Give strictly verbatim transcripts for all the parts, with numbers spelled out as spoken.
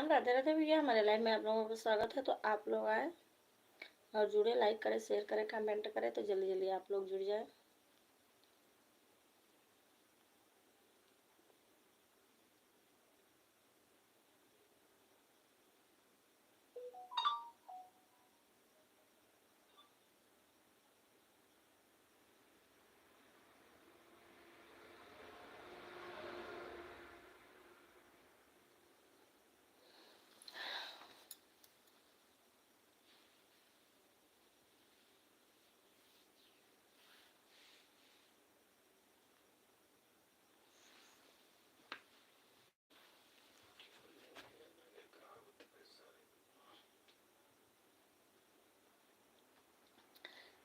राधे राधे भैया, हमारे लाइव में आप लोगों का स्वागत है। तो आप लोग आए और जुड़े, लाइक करें, शेयर करें, कमेंट करें, तो जल्दी जल्दी आप लोग जुड़ जाए।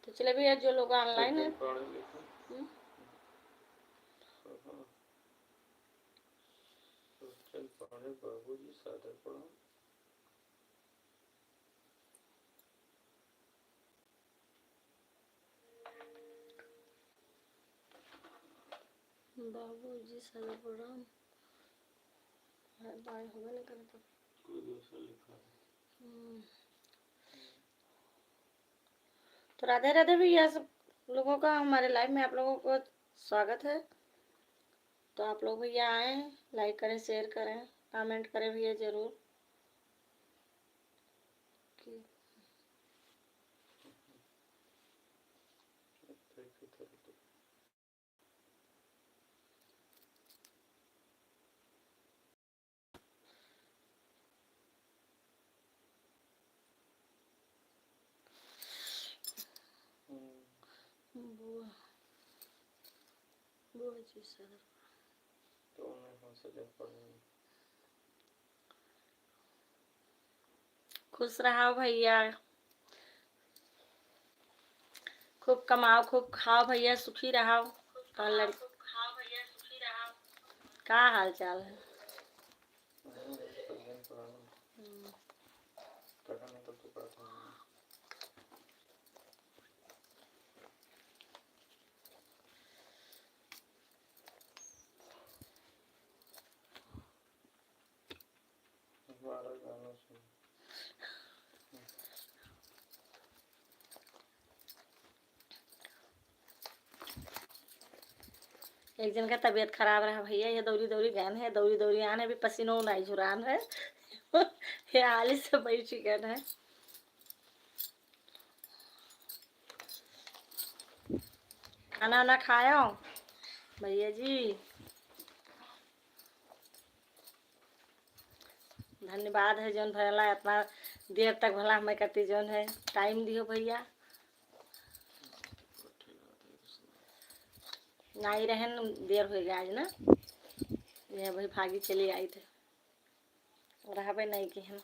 तो चलिए भैया, जो लोग ऑनलाइन है, सज्जन पाड़े लिखा। हम्म। हाँ। सज्जन पाड़े, बाबूजी सादर प्रणाम। बाबूजी सादर प्रणाम। बाय होबे नहीं करता। कोई दूसरा लिखा है। हम्म। तो राधे राधे भैया, सब लोगों का हमारे लाइव में आप लोगों को स्वागत है। तो आप लोग भैया आएँ, लाइक करें, शेयर करें, कमेंट करें भैया जरूर। कि बुआ, बुआ जी सर। तो उन्हें हमसे जब पढ़ने। खुश रहो भैया, खूब कमाओ, खूब खाओ भैया, सुखी रहो। और लड़-, का हाल चाल है? हम्म। हमारा गाना सुन। एक जन का तबीयत खराब रहा भैया, ये दौरी दौरी गन है, दौरी दौरी आन है, अभी पसीनो नहीं झुरान है। ये हाली से बैठ गन है। खाना वाना खायो भैया जी? धन्यवाद है जौन भला इतना देर तक भला हमें करती जौन है टाइम दियो भैया। नाई रहन, देर हो गया आज ना, ये भाई भागी चली आई थे। रहबे नहीं किहन।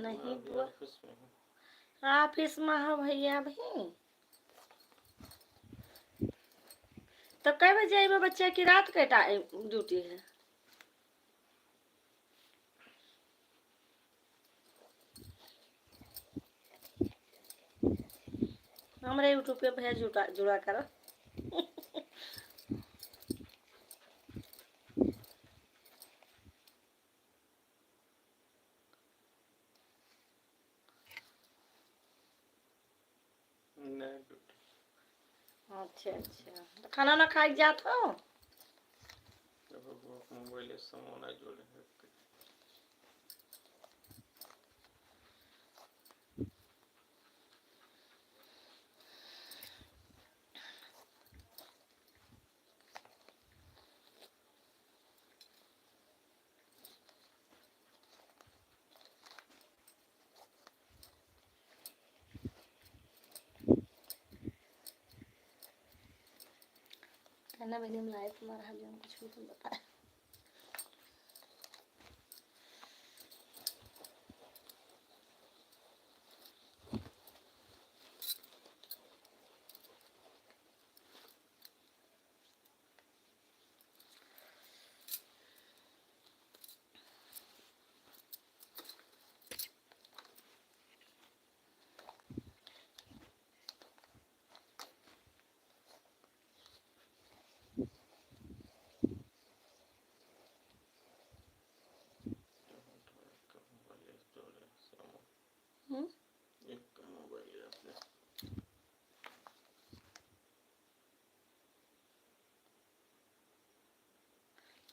नहीं अभी बुआ। ऑफिस में हूँ। ऑफिस में हो भैया अभी? तो कै बजे अइबे बच्चा की रात के टाइम ड्यूटी है? हमरे YouTube पे भैया जुटा, जुड़ा करो। नहीं बेटा। अच्छा, अच्छा। तो खाना ना खाए के जात हो? अब वो मोबाइल से सामान जोड़े हैं। कहना बहनी, हम लाइव में रहा, जो हम कुछ भी तुम बताए।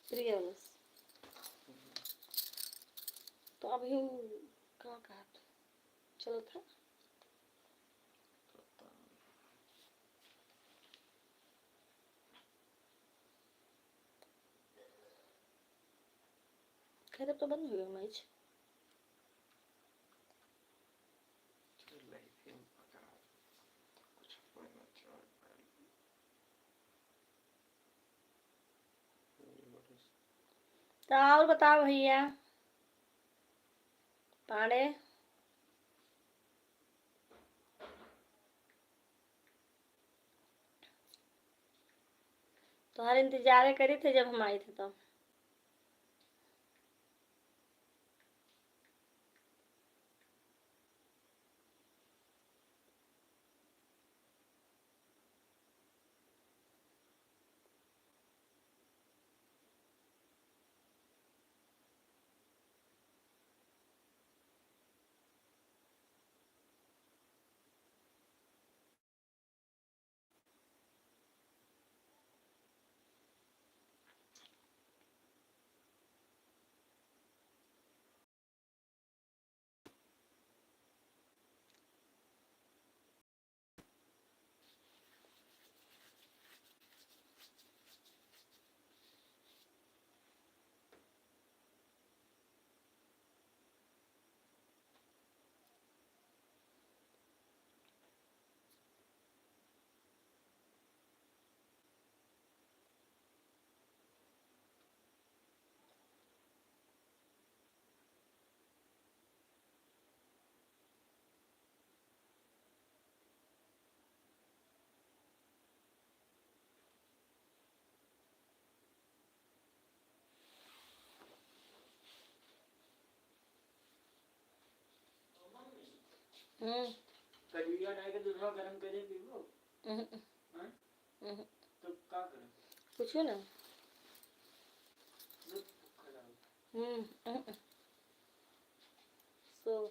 प्रिया बस। तो अभी उ का कहत चलत है? खैर, अब तो बंद हो गया मैच। तो और बताओ भैया पांडे, तोहार इंतजारे करी थे जब हम आई थे तब। हम्म। कलिया नहीं के दूसरा गरम करे पीबो। हम्म। हाँ? हम्म। तो का करे? कुछ ना। दूध खराब। हम्म, हम्म। So,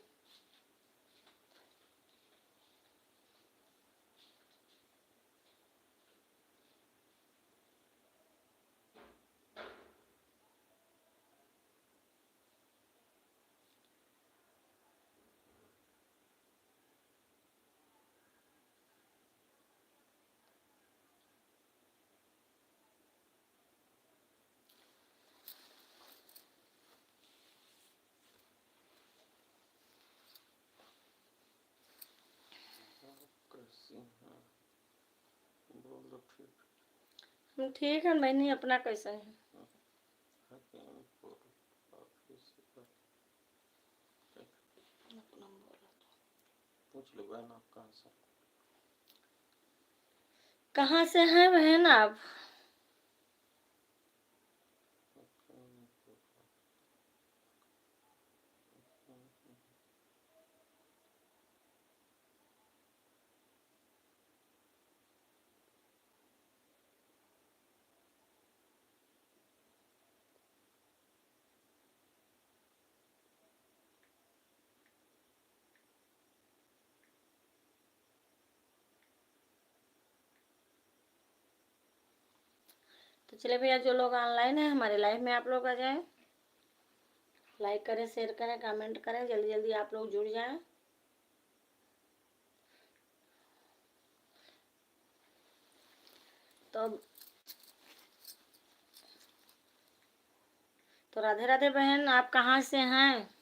कैसी हैं? बोल दो ठीक। हम ठीक हैं बहनी, अपना कैसे हैं? हाँ, क्या बोल? ऑफिस से बात। अपना बोला तो। पूछ लो बहन, आप कहाँ से? कहाँ से हैं बहन आप? तो चलिए भैया, जो लोग online हैं हमारे live में, आप लोग आ जाएं, like करें, share करें, comment करें, जल्दी जल्दी आप लोग जुड़ जाएं। तो, तो राधे राधे बहन, आप कहाँ से हैं?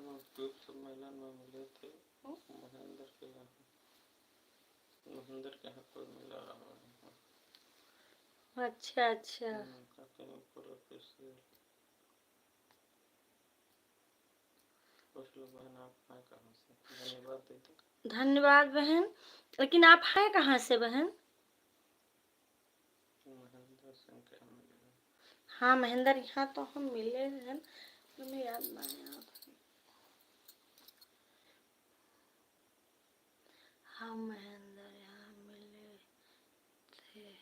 हाँ, ट्यूब सब मेलन में मिले थे। हम्म। महेंद्र के यहाँ, महेंद्र के यहाँ कोई मिला रहा है। अच्छा, अच्छा। हम्म, कहते हैं पूरा पीसीएल। कुछ लोग बहन, आप हैं कहाँ से? धन्यवाद दे दो। धन्यवाद बहन, लेकिन आप हैं कहाँ से बहन? महेंद्र सिंह के हम मिले। हाँ, महेंद्र यहाँ तो हम मिले हैं, तुम्हें याद ना आया। हम महेंद्र यहाँ मिले थे।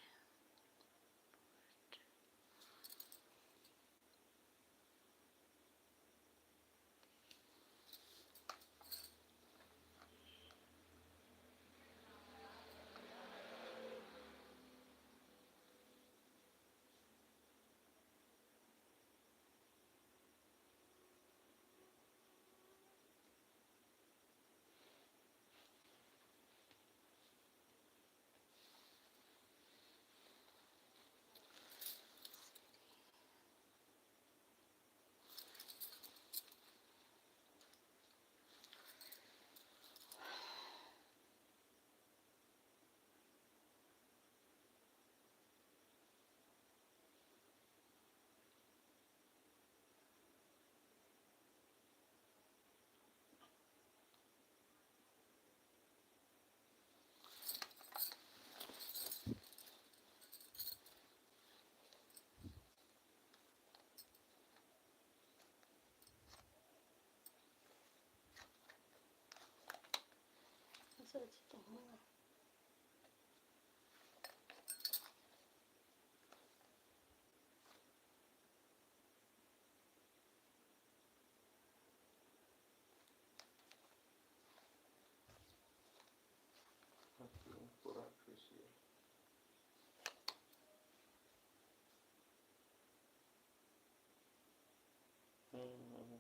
हम्म।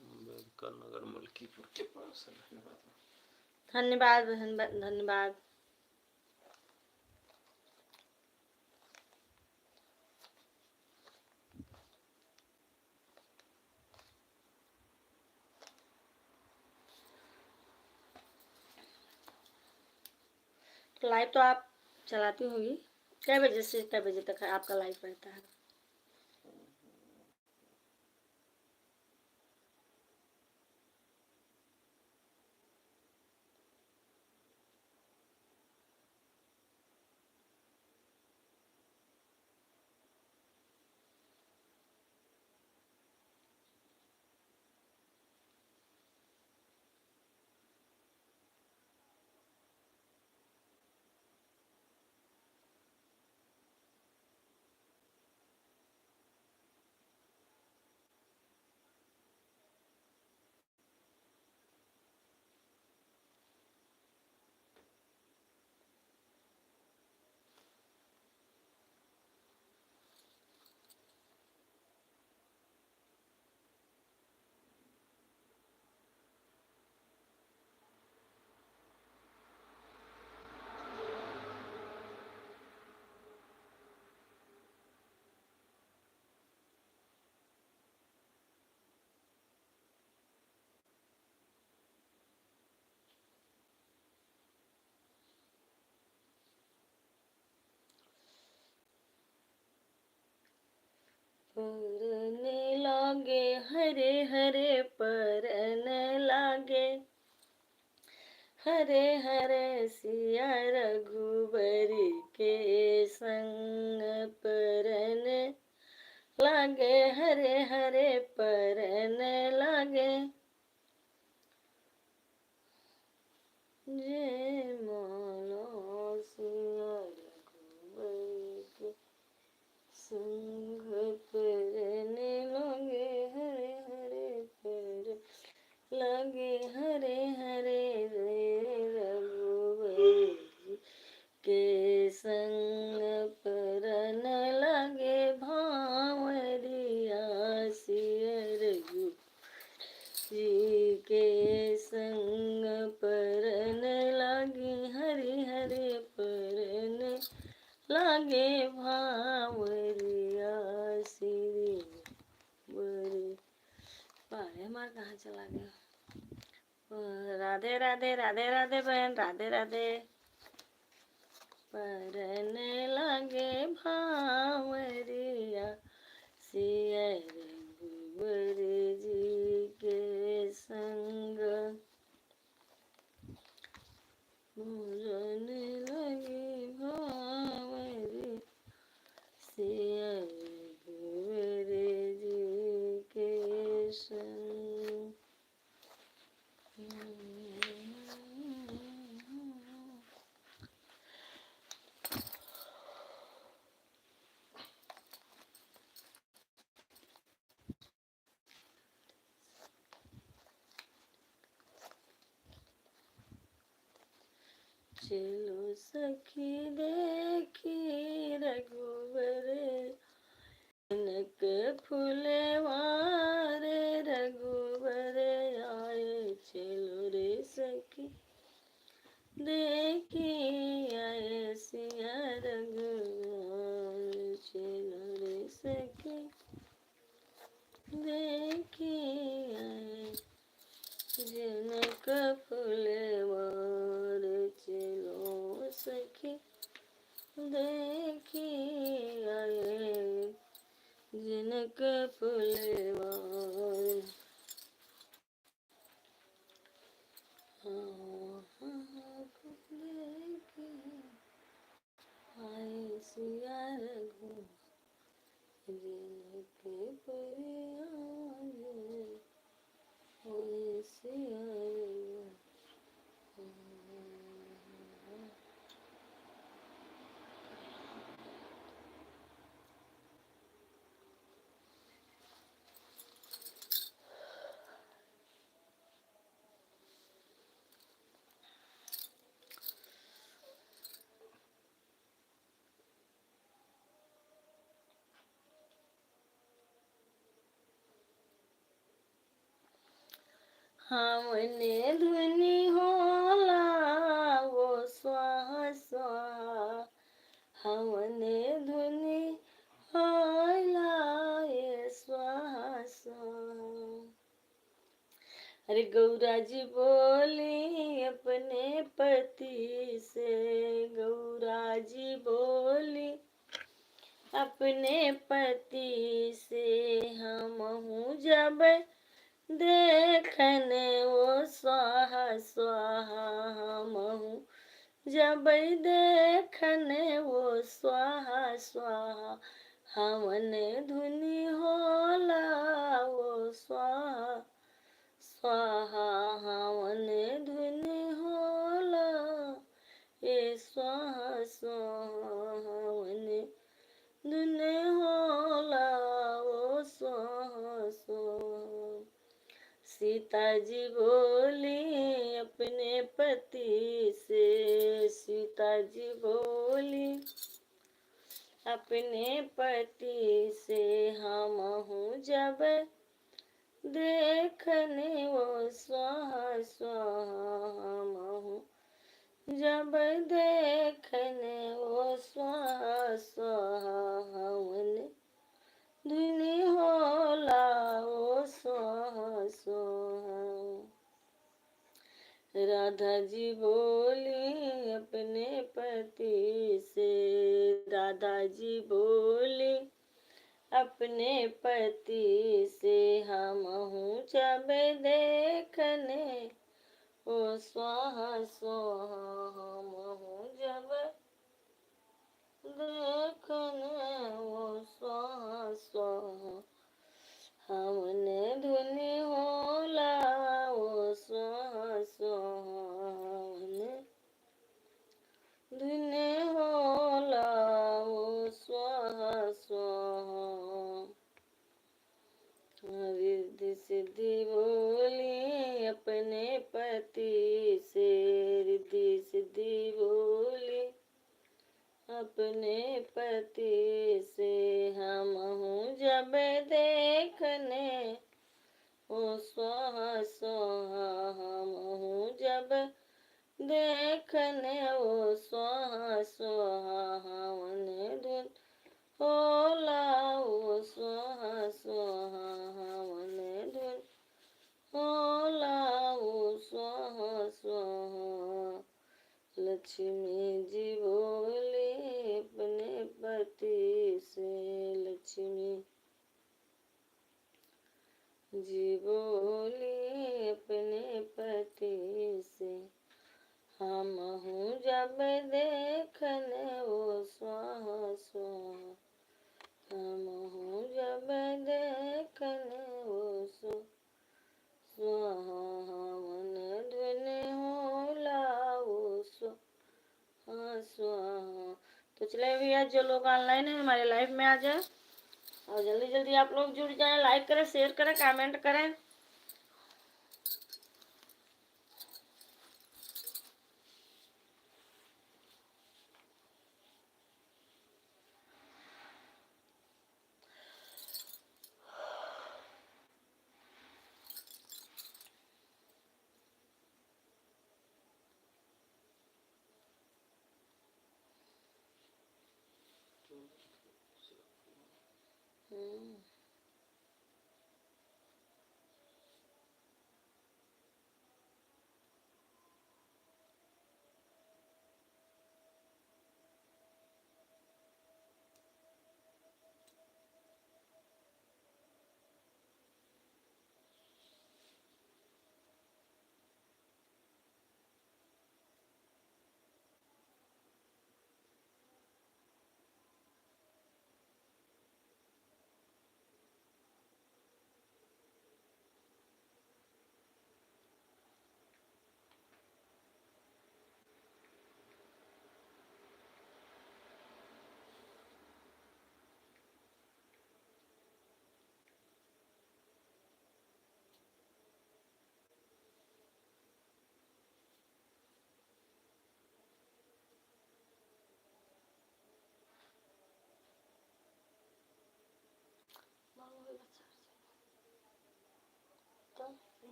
अम्बेडकर नगर मलकीपुर के पास है। धन्यवाद। धन्यवाद बहन, ब-, धन्यवाद। लाइव तो आप चलाती होंगी, कै बजे से कै बजे तक आपका लाइव रहता है? परन लागे हरे हरे परन लागे, हरे हरे सिया रघुबर के संग परन लागे, हरे हरे परन लागे। जय माला सिया रघुबर के संग परन लागे, हरे हरे परन लागे, हरे हरे रे रघुबर के संग परन लागे, भांवरिया सिया रघु जी के संग परन लागे भांवरिया सिरिया बरे। बारे हमार कहाँ चला गया? राधे राधे, राधे राधे बहन, राधे राधे। परन लागे भांवरिया सिया रघुबर जी के संग। परन लागे भांवरिया सिया रघुबर जी के संग। चलो सखी देखी रघुबर, जनक फुलवा रे रघुबर आए। चलो रे सखी देखी आए सिया रघुबर। चलो रे सखी देखी आए जनक फुलवा रे। चलो सखी देखी आए जनक फुलवा रे। आए सिया रघुबर, जिनके परिया जे, आए सिया रघुबर। हवने धुनि होला वो स्वाहा स्वाहा, हवने धुनि होला ये स्वाहा स्वाहा। अरे गौरा जी बोली अपने पति से, गौरा जी बोली अपने पति से, हमहूँ जब देखने वो स्वाहा स्वाहा, हमहूँ जब देखने वो स्वाहा स्वाहा, हवन धुनि होला वो स्वाहा स्वाहा, हवन धुनि होला ए स्वाहा स्वाहा, हवन धुनि होला वो स्वाहा स्वाहा। सीता जी बोली अपने पति से, सीता जी बोली अपने पति से, हमहूँ जब देखने वो स्वाहा स्वाहा, हमहूँ जब देखने वो स्वाहा स्वाहा, हवन धुनि होला वो स्वाहा स्वाहा। राधा जी बोली अपने पति से, राधा जी बोली अपने पति से, हमहूँ जब देखने वो स्वाहा स्वाहा, हमहूँ जब देखने वो स्वाहा स्वाहा, हवन धुनि होला वो स्वाहा स्वाहा, हवन धुनि होला वो स्वाहा स्वाहा। रिद्धि सिद्धि बोली अपने पति से, रिद्धि सिद्धि बोली अपने पति से, हमहूँ जब देखने वो स्वाहा स्वाहा, हमहूँ जब देखने वो स्वाहा स्वाहा, हवन होला ओ स्वाहा स्वाहा, हवन ध्वनि होला ओ स्वाहा स्वाहा। लक्ष्मी जी बोली अपने पति से, लक्ष्मी जी बोली अपने पति से, हमहूँ जब देखन ओ स्वाहा स्वाहा, हमहूँ जब देखन ओ स्व-, स्वाहा, हवन ध्वनि होला ओ स्व-, हाँ, स्वाहा। तो चले भैया, जो लोग online हैं, हमारे live में आ जाए और जल्दी जल्दी आप लोग जुड़ जाएं, like करें, share करें, comment करें। हम्म।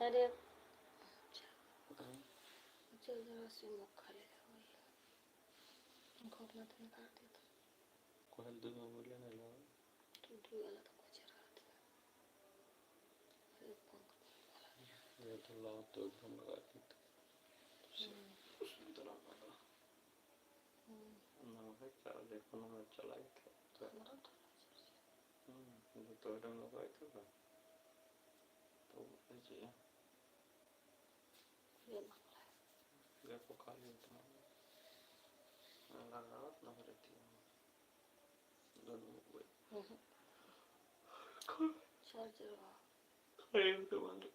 अरे, चल, जरा से मुख खा ले, वही। उनको अपना तो निकाल दिया था। कोहल दूध में बोले नहीं ला। दूध वाला तो कुछ रहा था। अरे, पंख वाला नहीं रहा था। ये तो लाओ, दूध हम लगा देते। हम्म। सुंदर वाला। हम्म। नमक है, चार देखो, नमक चला ही था। तो हमारा तो हम्म, ये तो एकदम लगा ही था। तो ऐसे ये मंगला है। देखो, काली उतना लगा ना रहती है। दोनों को हम्म। चार्जर वाला। खाए तो बंद